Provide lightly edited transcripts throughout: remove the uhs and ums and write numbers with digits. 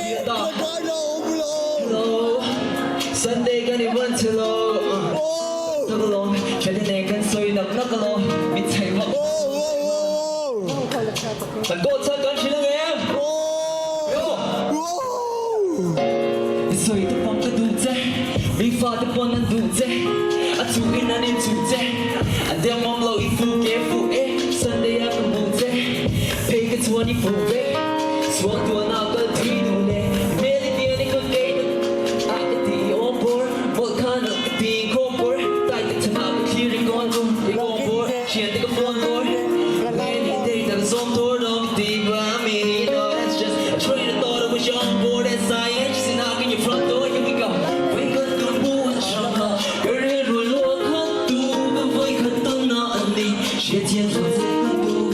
Hi ta. Hello, Sunday kan i van che lo. Tak alawm, Feli nen kan sawi nak nak alawm, min chhaih vak. Kan dawt chan kan hrilh ang em? Yo! I sawi te pawh ka duh che, mi fate pawn an duh che, a chuh in an in chuh che, an deuh ngam lo i fu ke fu e, Sunday ah ka hmuh che, phei ka chuan i fuh vek, suak tuan ah kal thui duh le, i hmel i pian i ka kei na ah ka ti i awm bawr, mawlh khan ah ka ti khawm bawr, tai te chhan ah ka thlir i kawn chu i kawm bawr, thian te ka phone bawr, many day tak zawm tur lo ka ti ba mi, you know that's just a train of thought I wish you on board as I am just knocking your front door here we go Wei khat tu bu an shang ha ka rilru lua khat tu ka vawi khat tawn na an ni hriat thiam zawh che ka duh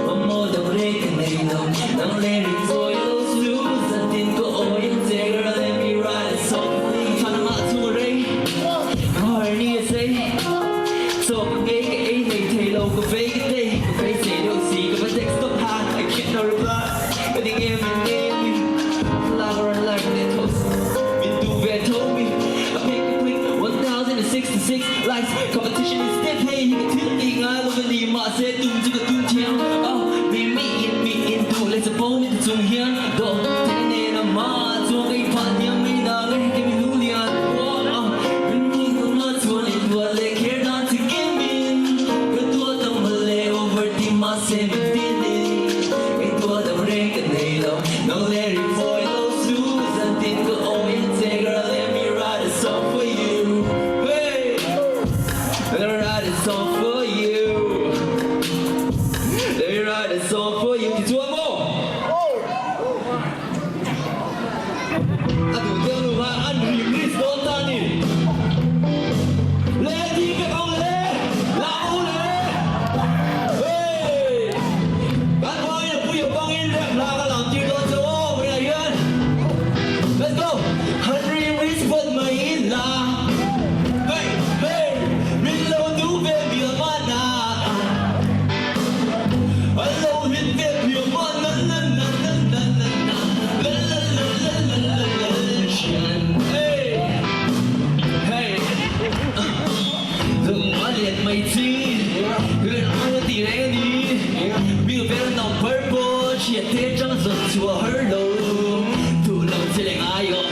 mamawh dang rei ka nei lo nang le rin zawi lo chu zatin ka awi ang che girl let me write a song for you Thana mah chung a rei ka har ni a sei chaw ka ngei ka ei hlei thei lo ka vei ka tei ka vei sei deuh si ka va text tawp ha I get no reply ka ni nge min ngei mi thlalak a rawn like leh tho min duh ve tho mi a pick a click 1066 likes competition is stiff hei hi ka thil tih ngai lo a ni mahse tum chu ka tum thiam a mi mi in mi in duh leh chapo mi te chung hian dawh theih nen a hma chuan ka inphah hniam mai nang e kemi lu lian pawh a rinni hunah chuan i tuah leh kher dan chi kimin ka tuah tam mawle over ti mahse min tinin i tuah dam reng ka nei lo nang le ri fawi lo chu zantin ka awi ang che girl let me write a song for you hey let me write a song for you let me write a song for you ti chuan maw A duh deuh nu kha an rim risk dawn ta ni. Le thi pek ho le, la ho le. Hey! Kan bangin a pui a bangin rap hla ka lam tir dawn che aw vawiinah hian. Let's go! Han rim risk phawt mai ila. Hey! Hey! Min lo duh ve mial mahna. An lo hlim ve phiau mahna na na na na na na la la la la la la la thian hey hey Lung a let mai chi Hlen ang a ti reng a ni Mi vel number pawh hriat te chang zawt chhuah har lo Duh lo che leh ngai aw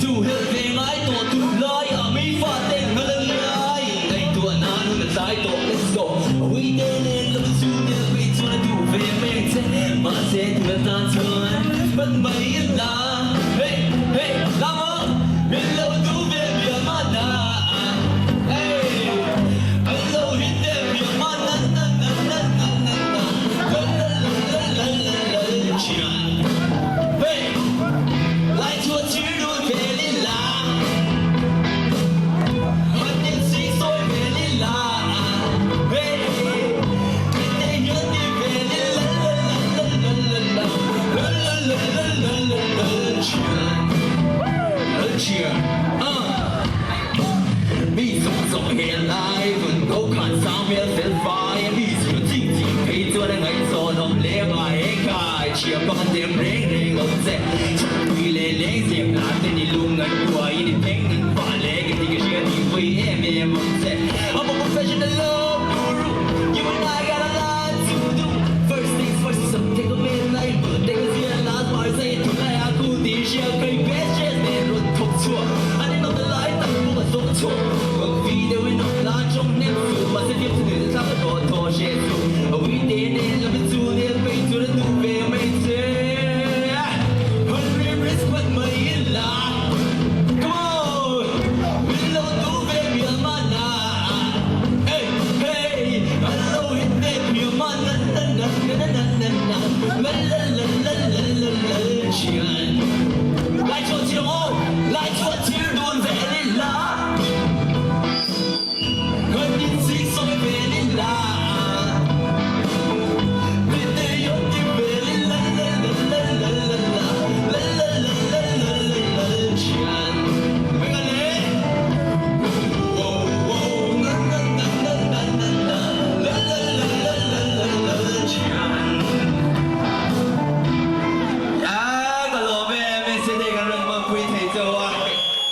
Chu helh ve ngai tawh tu lai ah mi fa te ngal a nia In ngaihtuah nan hun a tlai tawh Let's go Awi te nen lo chu nel peih chuan a duh ve mai ang che Mahse tun atan chuan hman mai la Hey hey la maw Min lo.